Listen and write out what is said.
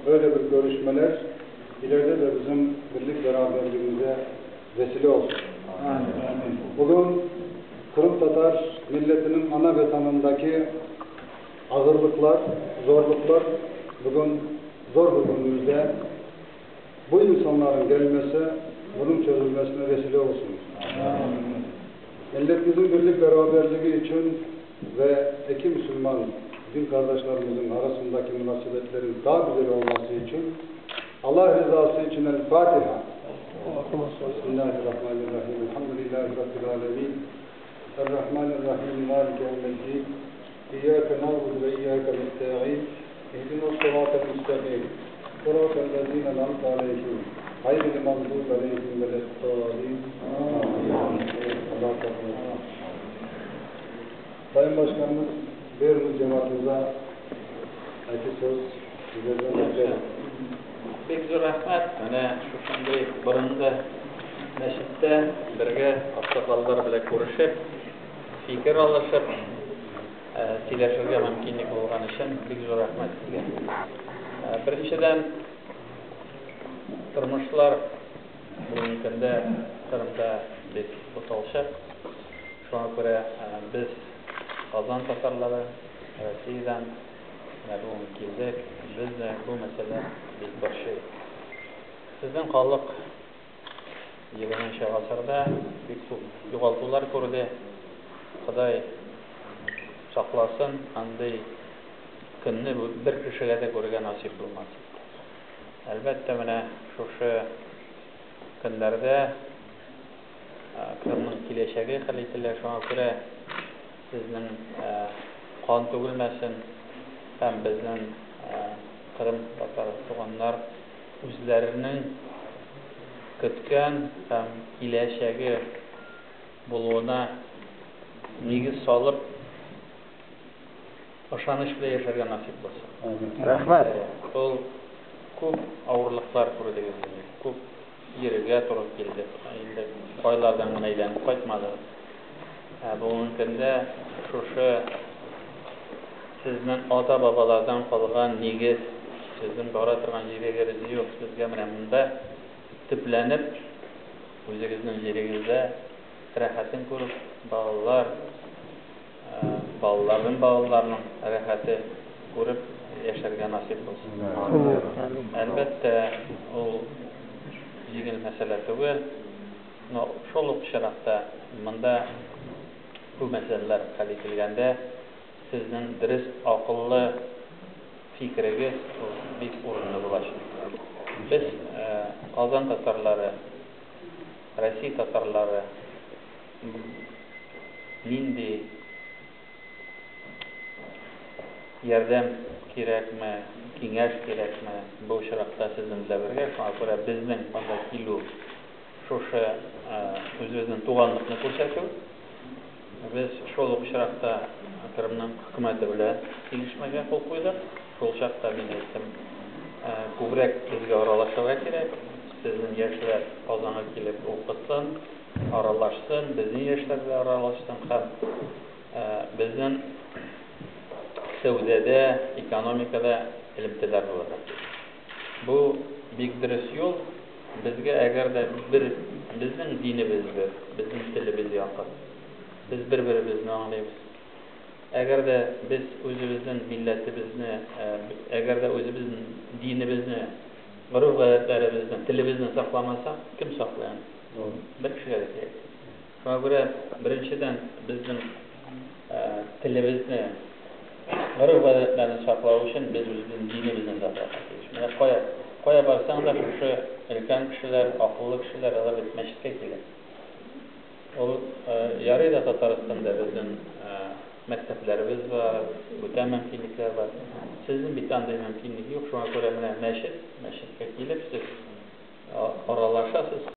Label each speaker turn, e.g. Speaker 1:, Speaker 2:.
Speaker 1: Böyle bir görüşmeler ileride de bizim birlik beraberliğimize vesile olsun.
Speaker 2: Amin.
Speaker 1: Bugün Kırım Tatar milletinin ana vatanındaki ağırlıklar, zorluklar bugün zor bir günümüzde bu insanların gelmesi bunun çözülmesine vesile olsun.
Speaker 2: Amin.
Speaker 1: Milletimizin birlik beraberliği için ve iki Müslüman din kardeşlerimizin arasındaki münasebetlerin daha güzel olması için Allah rızası için El Fatiha. Bismillahirrahmanirrahim. Elhamdülillahi Rabbil alemin. Errahmanirrahim. Maliki yevmiddin. İyyâke na'budu ve iyyâke nesta'in. İhdinas sıratal müstakim. Sıratal lezîne en'amte aleyhim. Gayril mağdûbi aleyhim veleddâllîn. Amin. Allah kabul etsin. Sayın Başkanımız, buyurunuz cemaatimize iki söz sizlerden bekleriz.
Speaker 3: Бик зур рәхмәт. Менә шушындый борынгы мәчеттә бергә аксакаллар белән күрешеп, фикер алышып, сөйләшергә мөмкинлек булган өчен бик зур рәхмәт сезгә. Беренчедән, тормышлар бүгенге көндә Кырымда бик буталчык. Шуңа күрә без Казан татарлары Россиядән менә бүген килдек. Безне бу мәсьәлә бик борчый. Сезнең халык 20 гасырда бик күп югалтулар күрде. Ходай сакласын, андый көнне бер кешегә дә күрергә насыйп булмасын. Әлбәттә, менә шушы көннәрдә Кырымның киләчәге хәл ителә. Шуңа күрә сезнең кан түгелмәсен һәм безнең Кырым татар туганнар үзләренең көткән һәм киләчәге булуына нигез салып, ышаныч белән яшәргә насыйп булсын.
Speaker 2: Рәхмәт.
Speaker 3: Ул күп авырлыклар күрдегез инде, күп йөрергә туры килде. Инде кайлардан гына әйләнеп кайтмадыгыз. Бүгенге көндә шушы сезнең ата-бабалардан калган нигез, сезнең бара торган җирегез юк, сезгә менә монда төпләнеп, үзегезнең җирегездә рәхәтен күреп, балалар, балаларның балаларының рәхәте күреп яшәргә насыйп булсын. Әлбәттә, ул җиңел мәсьәлә түгел, но шул ук чиратта монда бу мәсьәләләр хәл ителгәндә сезнең дөрес акыллы фикерегез ул бик урынлы булачак. Без Казан татарлары, Россия татарлары нинди ярдәм кирәкме, киңәш кирәкме, бу очракта сезнең белән бергә, шуңа күрә безнең монда килү шушы үзебезнең туганлыкны күрсәтү. Без шул ук очракта Кырымның хөкүмәте белән килешмәгә кул куйдык. Шул чакта мин әйттем, күбрәк безгә аралашырга кирәк. Сезнең яшьләр Казанга килеп укысын, аралашсын, безнең яшьләр белән аралашсын һәм безнең сәүдәдә, экономикада элемтәләр булырга тиеш. Бу бик дөрес юл. Безгә әгәр дә бер безнең динебез бер, безнең телебез якын. Без бер-беребезне аңлыйбыз. Әгәр дә без үзебезнең милләтебезне, әгәр дә үзебезнең динебезне, гореф-гадәтләребезне, телебезне сакламасак, кем саклый аны? Бер кешегә дә кирәк. Шуңа күрә беренчедән безнең телебезне, гореф-гадәтләрне саклау өчен без үзебезнең динебезне сакларга тиеш. Менә кая кая барсаң да шушы өлкән кешеләр, акыллы кешеләр алар бит мәчеткә килә. Ул ярый да Татарстанда безнең мәктәпләребез бар, бүтән мөмкинлекләр бар. Сезнең бит андый мөмкинлек юк, шуңа күрә менә мәчет, мәчеткә килеп сез аралашасыз.